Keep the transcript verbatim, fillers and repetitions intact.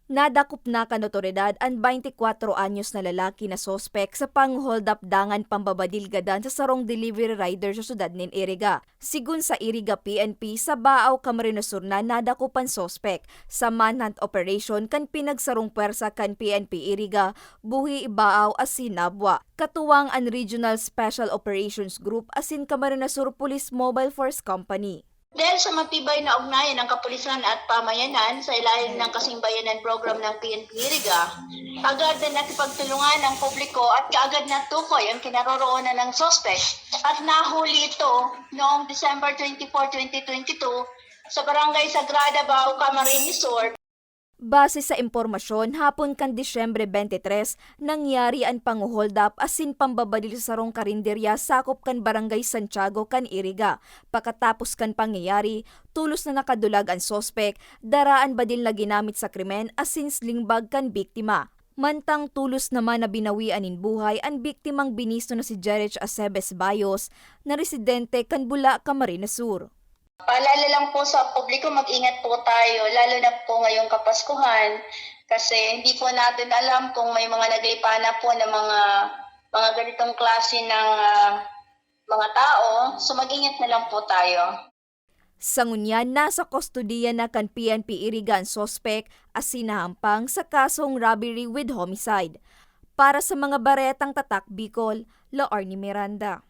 Nadakop na kan otoridad an baynte kwatro anyos na lalaki na suspek sa pangholdap dangan pambabadil gadan sa sarong delivery rider sa syudad nin Iriga. Sigun sa Iriga P N P, sa Baao, Camarines Sur na nadakop an suspek sa manhunt operation kan pinagsarong pwersa kan P N P Iriga, Buhi, Baao asin Nabua, katuwang an Regional Special Operations Group asin Camarines Sur Police Mobile Force Company. Dahil sa matibay na ugnayan ng kapulisan at pamayanan sa ilalim ng Kasingbayanan Program ng P N P Iriga, agad na nakipagtulungan ang publiko at kaagad na tukoy ang kinaroroonan ng suspek at nahuli ito noong December twenty-four, twenty twenty-two, sa Barangay Sagrada, Bao, Camarines Sur. Base sa impormasyon, hapon kan Disyembre twenty-three, nangyari an panghoholdap asin pambabadil sa sarong karinderya sakop kan Barangay Santiago kan Iriga. Pakatapos kan pangyayari, tolos na nakadulag an suspek, dara an badil na ginamit sa krimen asin sling bag kan biktima. Mantang tolos naman na binawian nin buhay an biktimang binisto na si Jerich Acebes Bayos, na residente kan Bula, Camarines Sur. Paalala lang po sa publiko, mag-ingat po tayo, lalo na po ngayong Kapaskuhan, kasi hindi po natin alam kung may mga naglipa na po ng mga, mga ganitong klase ng, ah, mga tao. So, mag-ingat na lang po tayo. Sa ngunyan, nasa kustodiya na kan P N P Iriga an suspek asin nahampang sa kasong robbery with homicide. Para sa mga baretang Tatak Bicol, Laarni Miranda.